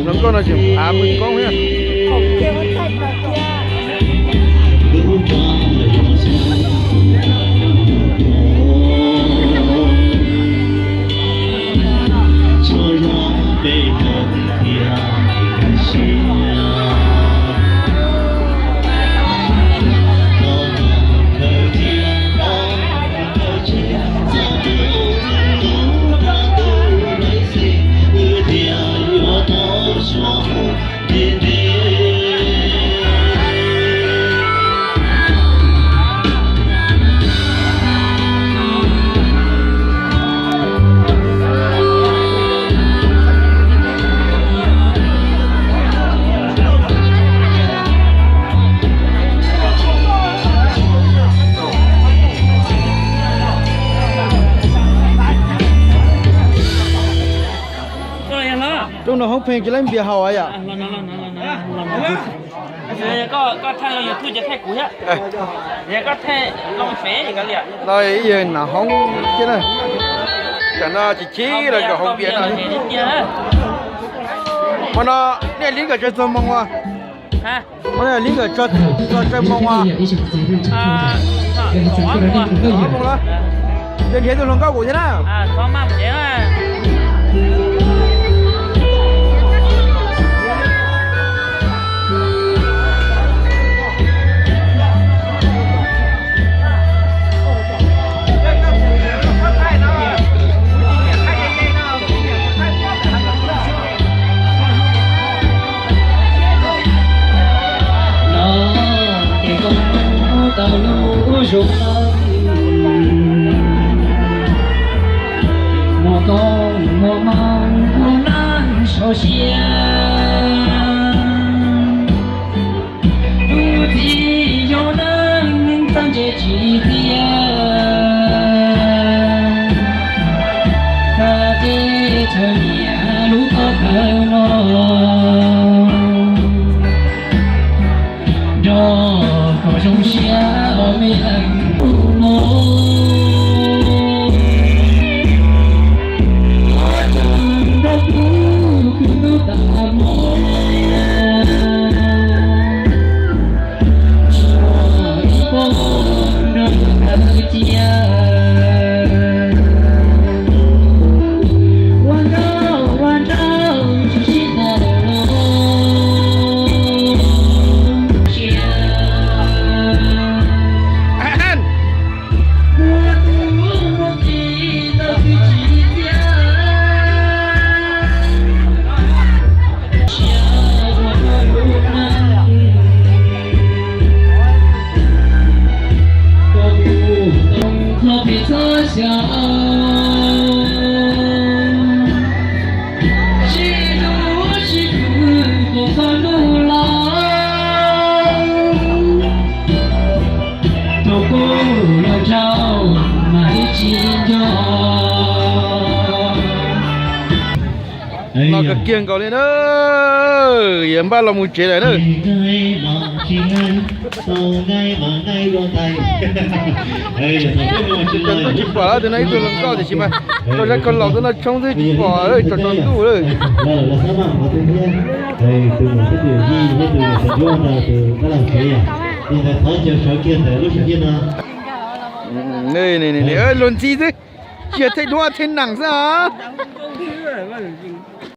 Hluas nkauj no tseem av pw koob thiab. Rooj no hoob pheej tsis laib npias haus yom. No ib yawg nam hoob thiab na. Tam no tsis chib los kom haus npias no. Hmo no nej li nkawm tso txog moo ua? Hmo no li nkawm tso txog tso moo ua? Moo los. Ces nrhiav tus hluas nkauj kuv thiab na. Los ces koj tau lub zoo lawm, mus koj mus mog mus nab sau siab. Tus txiv yog neeg txawj ntse tsis txiaj, txawj ntse txawj nyiam lub toj kawg no. Nrog kom zoo siab os me leej tub no, nrog kuv khwv lub tas mog. Los kawg kiag nkaus li na, yuav npaj los mus tsev lawm na. Tsis pom lawm, tus no ib tug hluas nkauj tiam sis mas rau sab koj laus tuaj noj tshoob xwb tsis pom, tsaus tsaus ntuj lawm. Luag ntxhi xwb, tsis yog thej duab thej nees xwb os.